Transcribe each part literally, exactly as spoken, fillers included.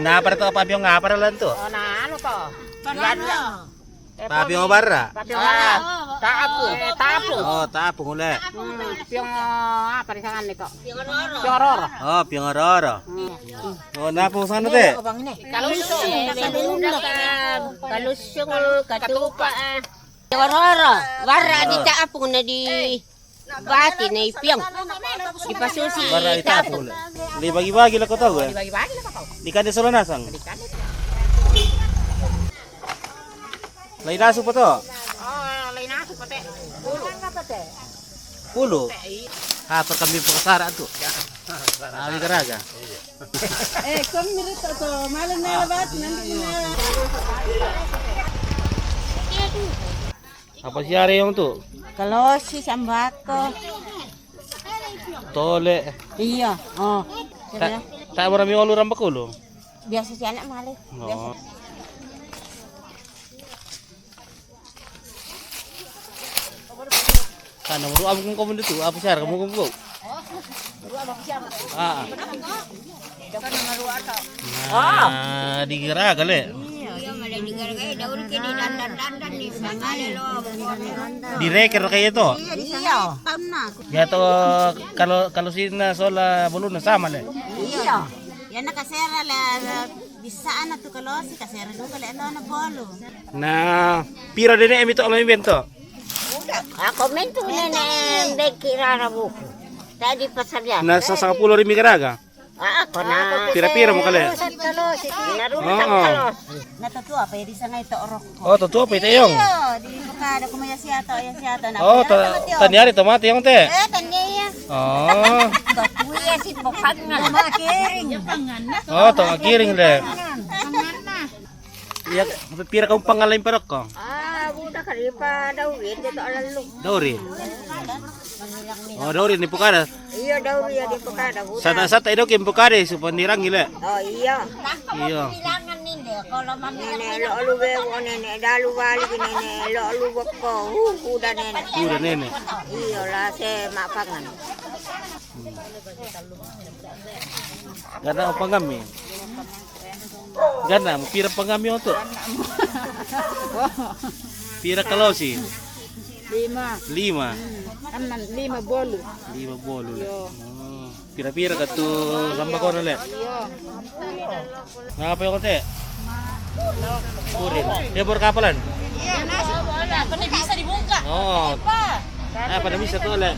Nah, apa to, apa piong apa lan to? Oh, nah, anu to. Barra. Eh, Papiong barra. Papiong barra. Tapung. Eh, tapung. Oh, tapung le. Hmm, piong apa di sana nih kok? Piong roro. Oh, piong roro. Hmm. Oh, nah, apa sana te? Kalusung. Kalusung, katupa. Piong roro. Barra di tapung na di Bati na ipiong. Ipasusi. Bara ita tapung. Di bagi-bagi lah kau tahu ya. Di bagi-bagi lah kau tahu. Di kade solo nasang. Di kade. Lai nasu pa to? Oh, lai nasu pa te. Pulu. Pulu. Ha, perkami pengasara tu. Awi karaga. Eh, kami rito to. Malam na labat nanti na. Apa siare yang tu? Kalosi, sambako. Tole. Iya, oh. Ta, ta bara mi olu ramba kulu. Biasa si anak male. Oh. Biasa. Kana muru abu kung kamu tu, apa siare kamu kamu? Ah. Nah, digera kali. Iya, malah digera kali. Daun kini dandan-dandan nih, makanya lo. Direker kayak itu. Iya, di sana. Iya. Ya to, kalau, kalau sina sola bolu na sama le. Iya. Ya na kasera la, la, bisa ana tu kalosi kasera duka le lo na bolu. Na pira dene emi to lo mi bento? Ako mentu nene beki rara buku. Tadi pasal ya. Na sa sanga pulo rimi karaga. Ah, ako na. Pira-pira mo kale? Naru sa kalos. Na tatua pa di sanga ito orok. Oh, tatua pa ito yung. Iyo, di bukada kumaya siya to, ya siya to. Oh, tanyari tomate yung te. Eh, tanyari. Oh. Tatua si bukad nga. Makiring. Oh, to makiring le. Iya, pira kang pangalan parok ko? Ah, buta kali pa daw, ito to alalong. Daw rin. Oh, daw rin ni pukada. Iya, daw iya di pukada, buta. Sata sata ido kim pukada supa nirang gila. Oh, iya. Iya. Nene lo lu be wo nene dalu bali nene lo lu boko. Uda nene. Uda nene. Iya lah se mapangan. Gana apa ngami? Gana, pira pangami oto? Pira kalosi? Lima. Lima. Hmm. Kan lima bolu. Lima bolu. Yo. Oh. Pira-pira ka tu lamba kono le? Yo. Ngapa yo kote? Kurin. Dia bor kapalan? Iya, nasi. Apa bisa dibuka? Oh. Apa na bisa to le?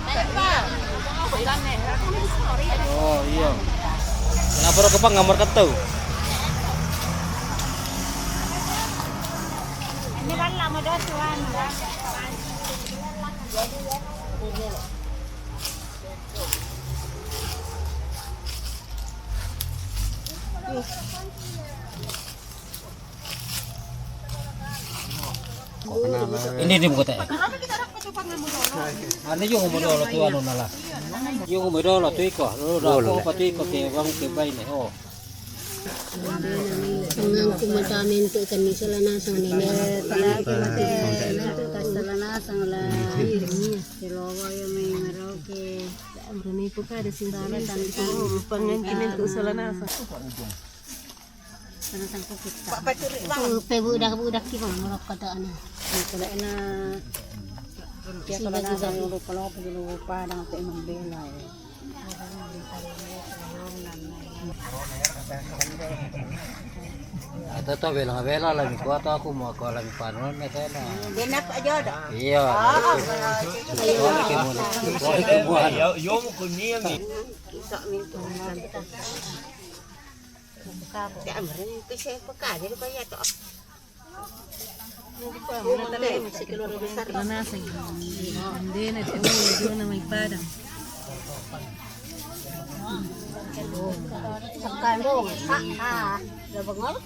Oh, iya. Kenapa ro kepang ngamar ketau? Ini kan lama dah tuan. Ini di buku teh. Ane yung modolo tu anu nala. Yung modolo tu iko. Lo da ko pa tu iko ke bang ke bai ne. Oh. Ngan kumadamin tu kami sala nasang ni. Pala kumate tu kasala nasang la. Silowa yo may maraw ke. Amrani ko ka de sala nasang. Pangan kimin tu sala nasang. Sana sangko kita. Pe budak-budak ki bang, murah kada ana. Kalau ena dia kalau ada yang lupa lupa lupa dengan tu emang bela ya. Atau tu bela-bela lagi kuat aku mau kalau lagi panon ya saya lah. Dia nak aja dah. Iya. Boleh ke mana? Boleh ke mana? Yo yo mau kunyah ni. Bisa minta.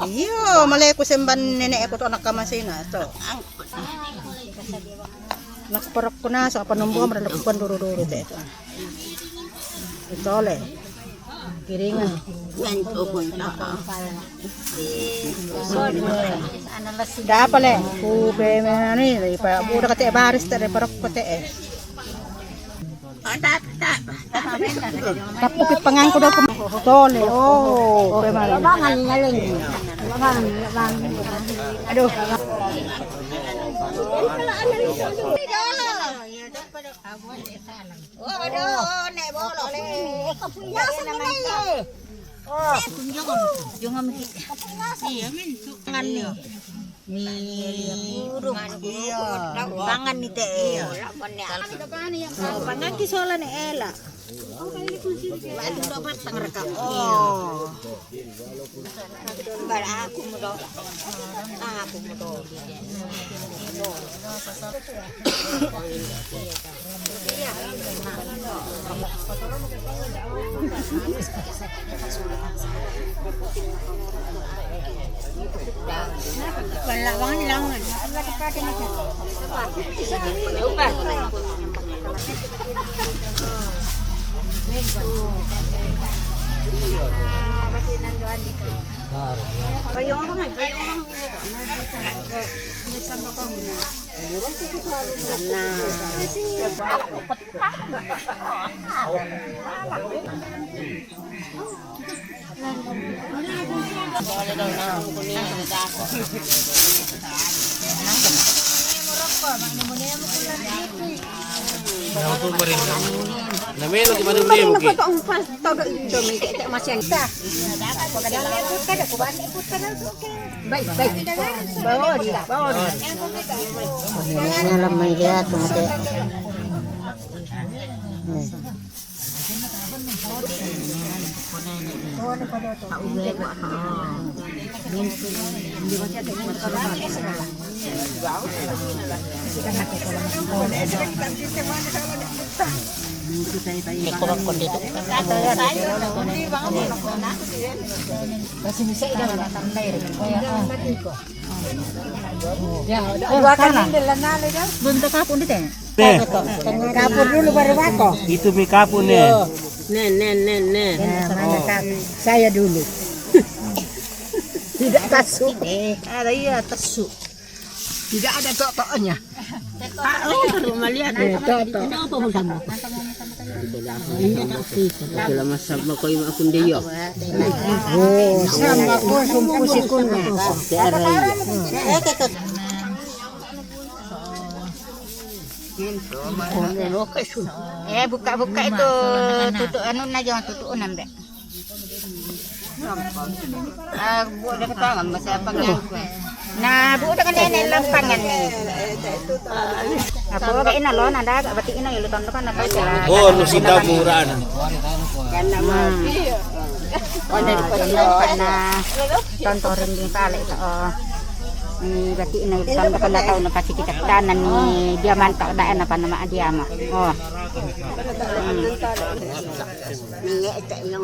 Iyo, malay ko semban nene ko to anak kamasina to. Ang Nakaparok ko na sa panumbo, maralapkuan duro-duro te. Ito le. Kiringan. Yan, tukon na. Dapa le. Kupe mani, ipa buda kate baris te, parok ko te eh. Kapukit pangangko daw ko. Tole, oh, kaya mali. Labangan, labangan. Aduh. Oh, aduh, nek bolok le. Langsung naman. Jangan, jangan. Iya, min. Jangan nih. Ni, iya. Pangan ni te. Iya. Pangan ki sola ni ela. Ba tu do batang reka. Oh. Ba aku mo do. Aku mo do. Namelo di mana boleh mungkin. Baik, baik. Bawa dia, bawa dia. Ini alam media tu mati. Masih bisa hidup. Ya, dua kali ndelanale dah. Belum terkapung deh. Teh. Kapur dulu baru bako. Itu mi kapur nih. Nen, nen, nen, nen. Ya, mana kami? Saya dulu. Tidak tasu. Ada iya tasu. Tidak ada tok-toknya. Ah, oh, rumah lihat. Eh, tok-tok. Ini apa mau sama? Ini tak sih. Kalau mas sama kau yang aku dia. Oh, sama kau sumpu sikun. Daerah iya. Eh, buka-buka itu tutup anu na, jangan tutup unang dek. Ah, buat dia ketawa, masa apa kan? Nah, bu, dengan nenek lampangan ni. Apa agak ina lo, nanda agak batik ina, ya, lu tonton kan apa sih? Oh, lu sida muraan. Karena mau. Karena tonton ring di kali, oh. Ni batik ina, lu tonton kan tahu, na pasti kita tanah ni, dia mantap, dah enak apa nama dia mah. Oh. Hmm. Minyak tak yang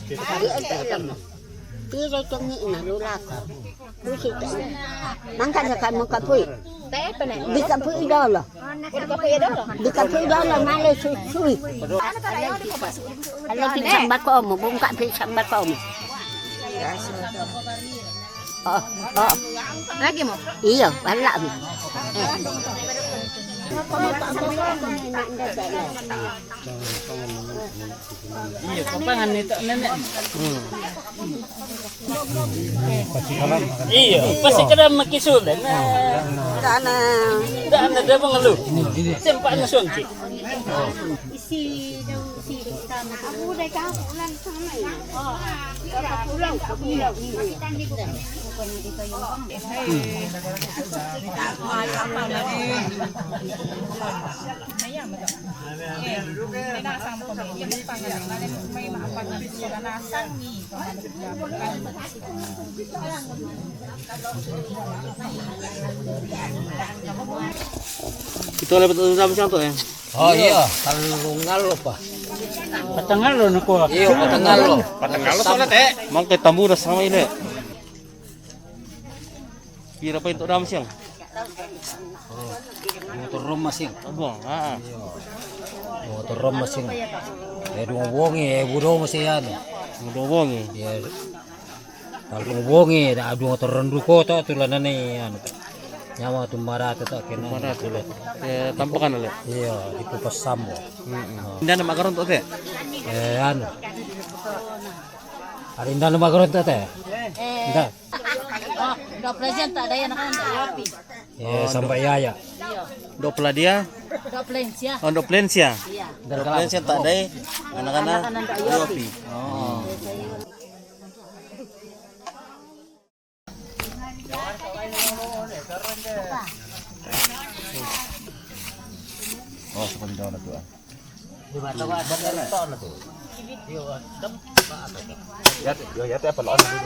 Hari ente lemo. Piro cengi ina lurako. Busi te. Mangka jaka mengkapui. Dikapui dolo. Dikapui dolo male susui. Kalau pisang bakomu, bungka pisang bakomu. Oh, oh. Lagi mo? Iya, balak mi. Eh. Iya, kapangan ni tak nenek. Hmm. Iya, pasti kena makisul deh. Nah. Dana. Dana dia mengeluh. Sempat ngesuang cik. Isi daun si utama. Aku udah kau pulang sana ya. Oh, iya, pulang, pulang. Kita lepas tu, siapa tu, eh? Oh iya, tanggal apa? Patanggal lo nako. Iya, patanggal lo. Patanggal lo sana, Tek. Mang ke tambu dah sama ini. Pira pa intu dam siang? Oh, dua terus masing. Dua, ah. Dua terus masing. Ya, dua wongi, ya, budo masih anu. Dua wongi. Ya. Kalau dua wongi, dah dua terus duko to tulanane anu. Nyawa tu marata tu kena. Marata le. Eh, tampakan le. Iya, di Kupas Sambo. Indah nama karon tu te. Eh, anu. Ada indah nama karon tu te. Indah. Oh, dua puluh jam tak ada yang nak, tak ada api. Eh, sampai ya ya. Dua puluh dia. Dua puluh siang. Oh, dua puluh siang. Iya. Dua puluh siang tak ada. Anak-anak. Anak-anak tak ada api. Oh. Oh, seperti itu tu. Ya, ya, ya, apa lawan dulu?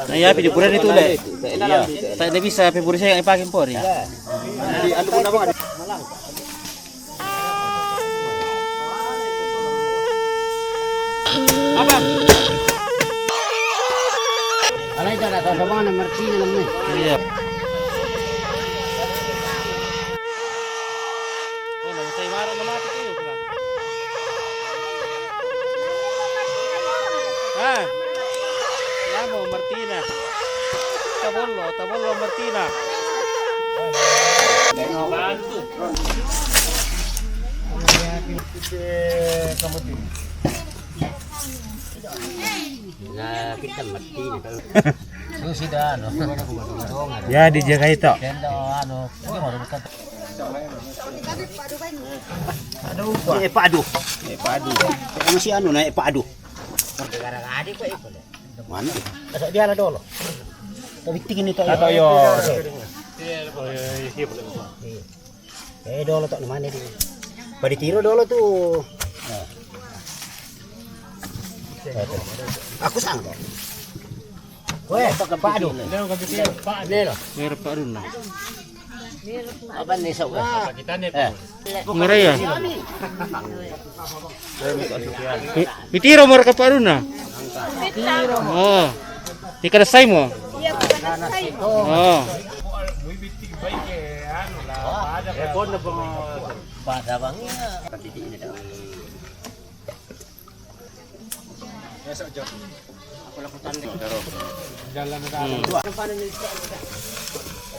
Nah, ya, pidi pura itu le. Iya. Tak ada bisa, peburi saya yang pakai pori. Apa? Alai kada tahu sama na Martina namanya. Iya. Oh, nama saya marah nama tu tu. Ah. Lama Martina. Tabollo, tabollo Martina. Nah, kita mati ni kalau. Susi dah, anu. Ya, dijaga itu. Tenda, anu. Aduh, Pak. Eh, Pak, aduh. Eh, Pak, aduh. Masih anu, naik Pak, aduh. Mana? Ada dia lah dulu. Tapi tinggi ni tak. Atau yo. Eh, dolo tu mana dia? Pada tiro dolo tu. Nah. Aku sangko. Weh, Pak Adu. Lelo. Mer Pak Adu na. Apa ni sok? Eh. Ngere ya? Pi-, pitiro mo ra ka Pak Adu na? Oh. Ika da sai mo? Iya, bukan da sai mo. Oh. Pada bang.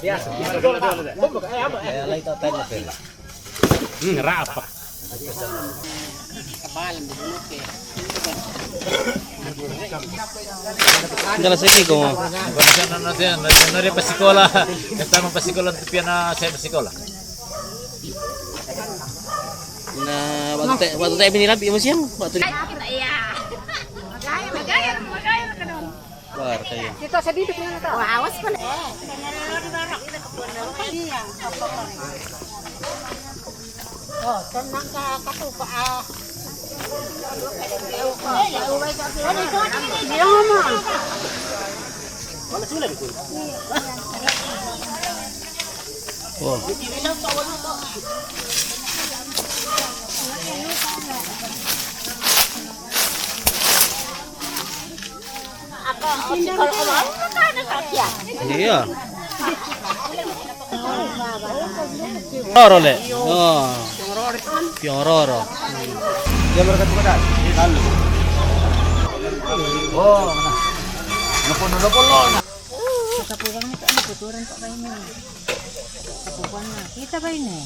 Iya. Hmm, rapa. Dala segi ko. Nari pasikola, kata mo pasikola, tapi na saya pasikola. Na, waktu te, waktu te binilabi mo siyang, waktu. Iya. Magaya, magaya, magaya ka nun. Bar kayo. Dito sa bibig na ito. Oh, awas ko na. Oh, tenang ka, katupa, ah. Iya, ma. Oh. Iya. Roro le. Oh. Piororo. Dia berkat kepada. Lalu. Oh, mana? Nopo, nopo, lo, na. Kapukuan na, kita ba ini?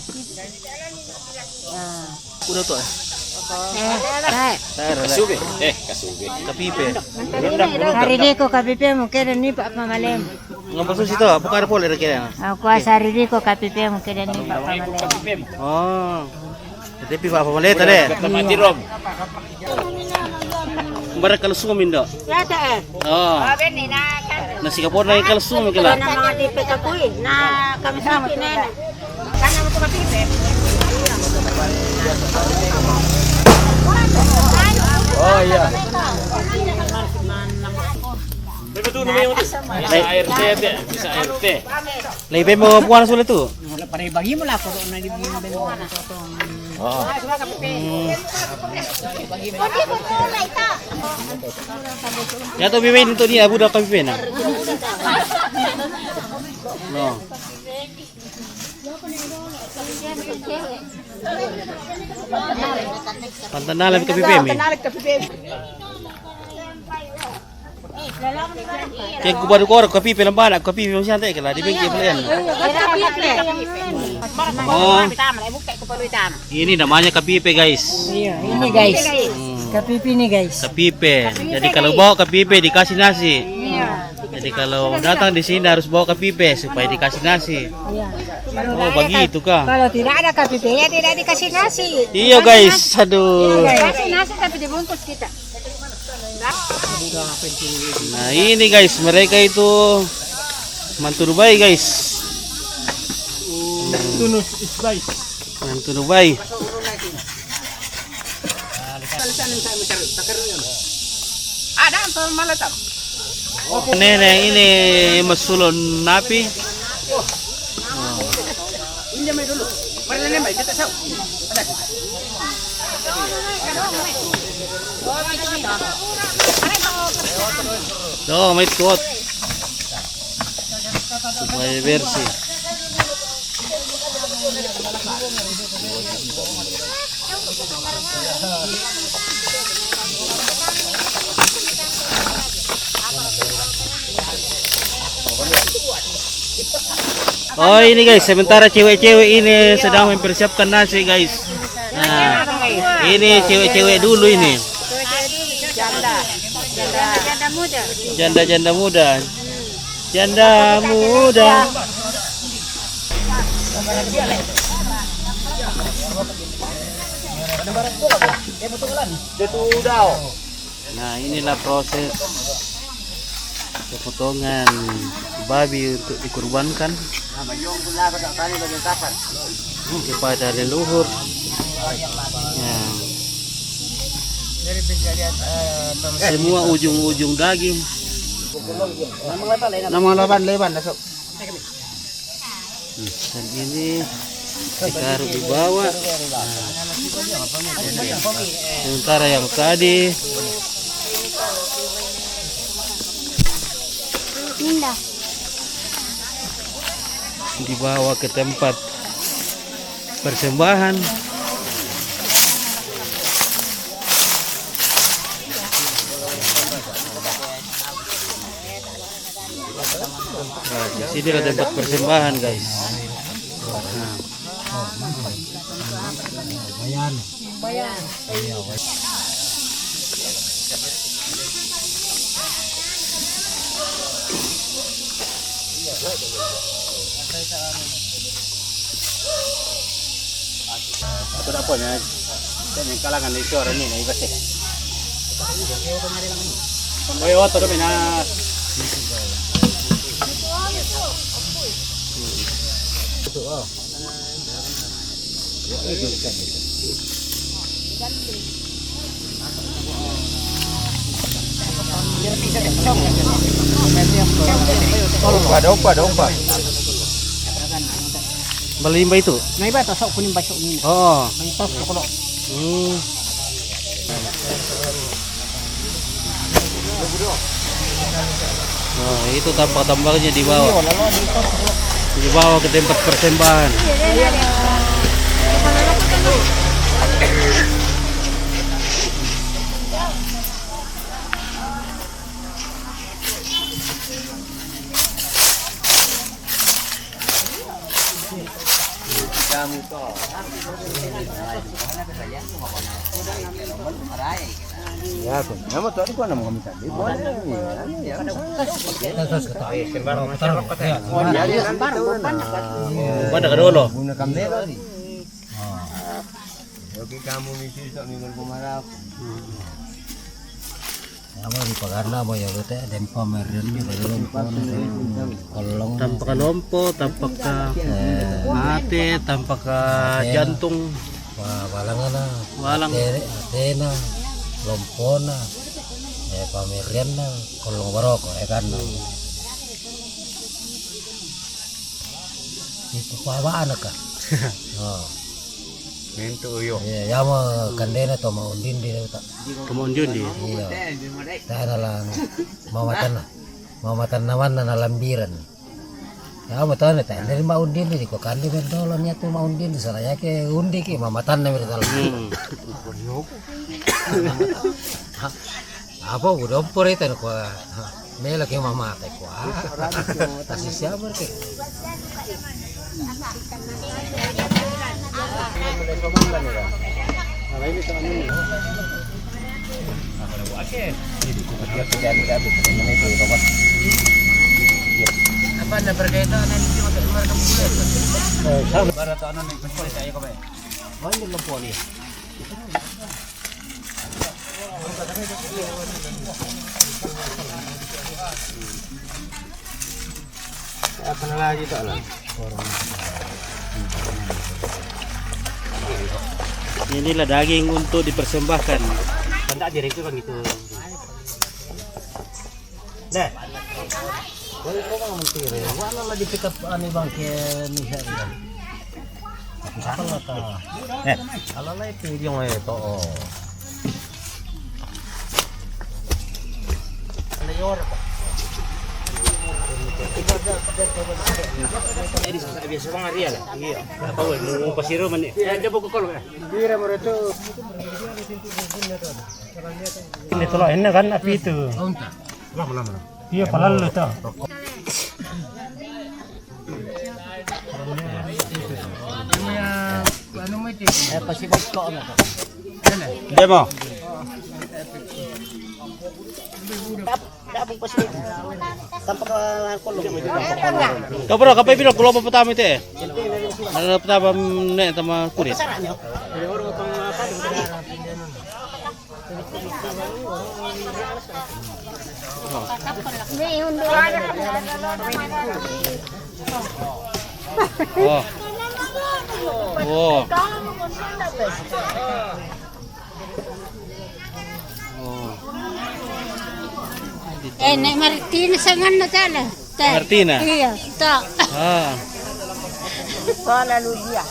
Ah. Kuda to, eh? Eh, eh. Kasubi. Eh, kasubi. Kapipe. Sarili ko kapipe mo, kede ni pa pamalem. Ngapa susi to? Apa kada pole kira? Aku sarili ko kapipe mo, kede ni pa pamalem. Oh. Tapi pa pamalem tadi. Iya. Bara kalusungan mindo. Ya, te, eh. Oh. Nasi kapur na kalusungan kila. Na mga tipe ka kuy. Na kami sa pinena. Kana mo to katipe. Oh, iya. Bisa A R T, bisa A R T. Lebih mau puan sulit tu. Pare bagi mo la ko na di mo. Oh. Ya tu bibi untuk dia budak kami pena. No. Pantanal kami pemi. Ke ku baru kor kapipe lambana, kapipe masih santai kala di bengke pelen. Oh, ini namanya kapipe, guys. Iya, ini guys. Hmm. Kapipe ini, guys. Kapipe. Jadi kalau bawa kapipe dikasih nasi. Iya. Jadi kalau datang di sini harus bawa kapipe supaya dikasih nasi. Iya. Oh, begitu kah? Kalau tidak ada kapipe ya tidak dikasih nasi. Iya, guys. Aduh. Kasih nasi tapi dibungkus kita. Nah, ini guys, mereka itu mantu Dubai, guys. Tunus is baik. Mantu Dubai. Ada apa malah tak? Nenek ini masulon napi. Ini mai dulu. Mari nenek mai kita sau. Tuh, mai tuot. Supaya bersih. Oh, ini guys, sementara cewek-cewek ini sedang mempersiapkan nasi, guys. Nah, ini cewek-cewek dulu ini. Janda. Janda. Janda muda. Janda-janda muda. Janda muda. Nah, inilah proses pemotongan babi untuk dikurbankan kepada leluhur. Ya. Semua ujung-ujung daging. Nama laban leban masuk. Nah, dan ini ditaruh di bawah. Nah, sementara yang tadi Indah. Dibawa ke tempat persembahan. Nah, di sini ada tempat persembahan, guys. Nah. Aku dapat na. Sa kalangan ni suara ni na iba sih. Oi, oto kami na. Ito, oh. Ada apa, ada apa? Balimba itu? Nah, iba to, sok kuning basok ini. Oh. Nah, itu sok kulo. Hmm. Nah, itu tampak-tampaknya di bawah. Di bawah ke tempat persembahan. Ya, aku. Nama tu aku nama kami tadi. Boleh. Ya, ya. Mana ka dulu? Guna kamera ni. Oke, kamu ni susah ni berkumarap. Amo di pagarna mo ya, bete, dempa meren, kolong. Tampak ka lompo, tampak ka mate, tampak ka jantung. Wa-, walangana. Walang. Ate-, atena, lompona. E, Pamirian na kolong baroko, ya kan. Itu pawa anak ka. Oh. Mintu uyo. Iya, ya mau kandena to mau undin di ta. Kamu unjun di. Iya. Tana lang mamatan na. Mamatan naman na nalambiran. Ya mau tahu nih, tanda mau undin di ko kandi berdolo nya tu mau undin di sana ya ke undi ki mamatan na berdolo. Hmm. Apa udah ompor itu ko. Mela ke mama te ko. Tasi siapa ke? Apa ada berkaitan dengan keluarga bule? Barat anak yang penting saya kau. Oh, ini lempo ni. Apa lagi tak lah? Inilah daging untuk dipersembahkan. Kan tak jadi itu kan gitu. Deh. Woi, kok mau mentiri? Wala lagi pick up ani bang ke Michelle ya. Apa lah ta? Eh, ala lai tu yang eh to. Jadi biasa bang Ariel. Iya. Apa woi, mau pasiro mani? Ya, dia buka kolong ya. Bira mereka. Ini tolak ini kan api itu. Lama-lama. Iya, palalu to. Eh, pasi bos ko na to. Demo. Dapong pasi. Tampak ko. Kau bro, kape bilo kulo pa patami te. Ano patama ne tama kulit. Oh. Oh. Oh. Eh, Nek Martina sangan na tala. Martina? Iya, tak. Ah. Wala ludia.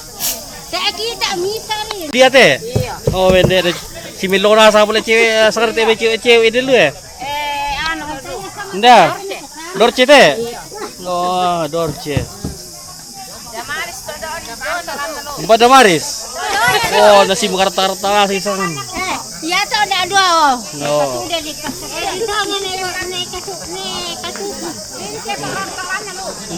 Tak kita mita ni. Dia te? Iya. Oh, wende de. Si Milona sa pole cewek, sekarang te cewek, cewek dulu ya? Eh, anu tu. Nda. Dorce te? Iya. Oh, Dorce. Empat Damaris. Oh, nasi makarta-karta si sang. Eh, iya to ada dua oh. Oh. Udah dikasih. Eh, itu hanya nih, nih kasih, nih kasih.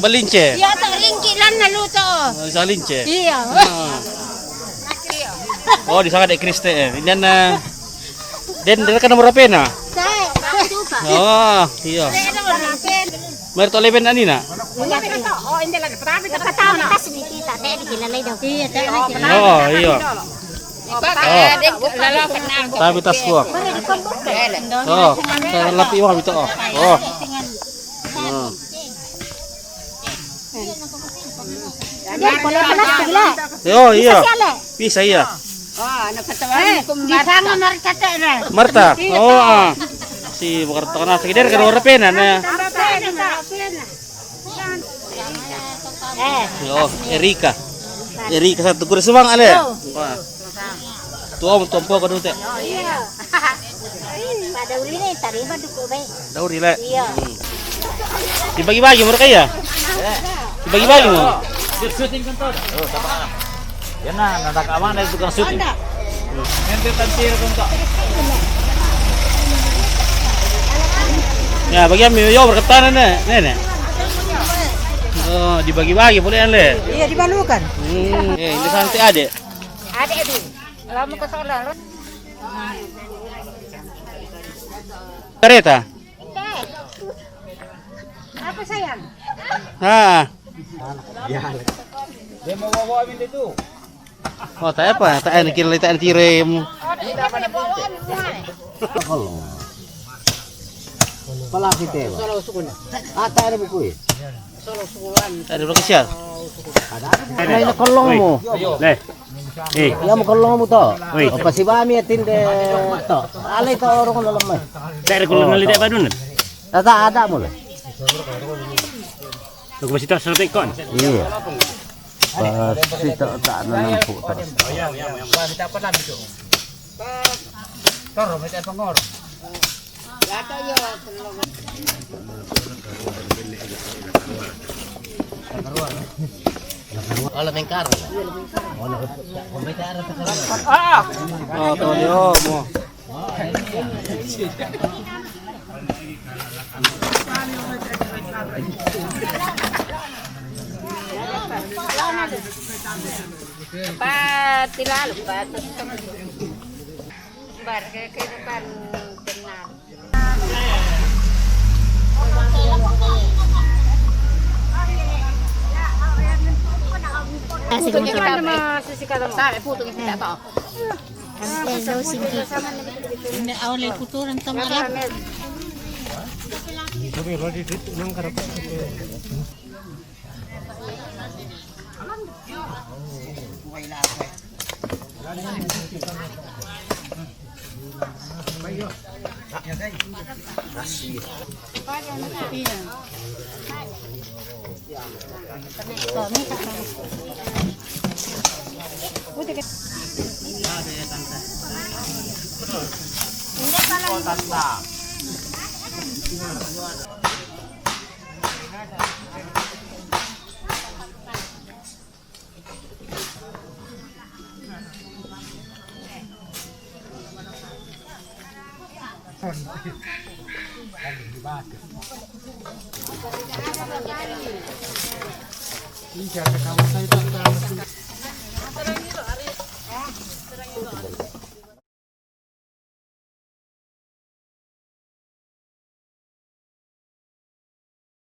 Balince. Iya to ringki lan na luto. Oh, sa lince. Iya. Ah. Oh, di sana dek Kriste eh. Ini na den dek kan nomor apa na? Saya. Oh, iya. Saya nomor apa? Merto leben anina. Oh, hindi lang. Patami ka patama. Kasi ni tita, dahil di kilala daw. Iya, dahil di kilala. Oh, iya. Oh. Tapi tas ko. Oh, lapi mo kami to. Oh. Oh. Hindi, pala pala sila. Yo, iya. Bisa siya, le. Bisa, iya. Oh, nakatawa mo kung Marta. Marta. Oh, ah. Si Marta ka na. Sige, dere ka na pena na. Eh. Oh, Erika. Erika sa tukur sumang ale. Oh. Wah. Tuwa mo tumpo ka dute. Oh, iya. Pada uli ni, tari ba duko ba? Daw rile. Iya. Hmm. Dibagi-bagi mo kaya? Dibagi-bagi mo. Shooting kan to. Oh, sama. Yan na, natakama na ito kang shooting. Yan, ito tantira kan to. Ya, bagi kami, yo, berkatan na, ne, ne. Oh, dibagi-bagi, boleh, le. Iya, dibalukan. Hmm, eh, ini santi ade. Ade, ade. Lama ke sana. Kereta. Apa sayang? Ah. Dia mau bawa minta itu. Oh, tak apa, tak ada kira tak ada kira. Kalau. Pala kita. Ah, tak ada buku ya. Tak ada buku sial. Ada. Ada kolong mo. Leh. Eh. Iya, mo kalong mo to. Oi. O, pasibami atin de to. Alay to, orong na lamay. Dari ko lang nalita pa dun. Tata, ada mo le. Tugo ba sito sa tekon? Iya. Pasito ta na ng putas. Wala tayong karo. Ah! Oh, to, yo, mo. Pati lalo, pati. Bar, kaya kayo pan kenal. Sige, kita mo, sisikat mo. Sabi, puto kita to. Hello, sige. Hindi, awal ay puturan sa malap.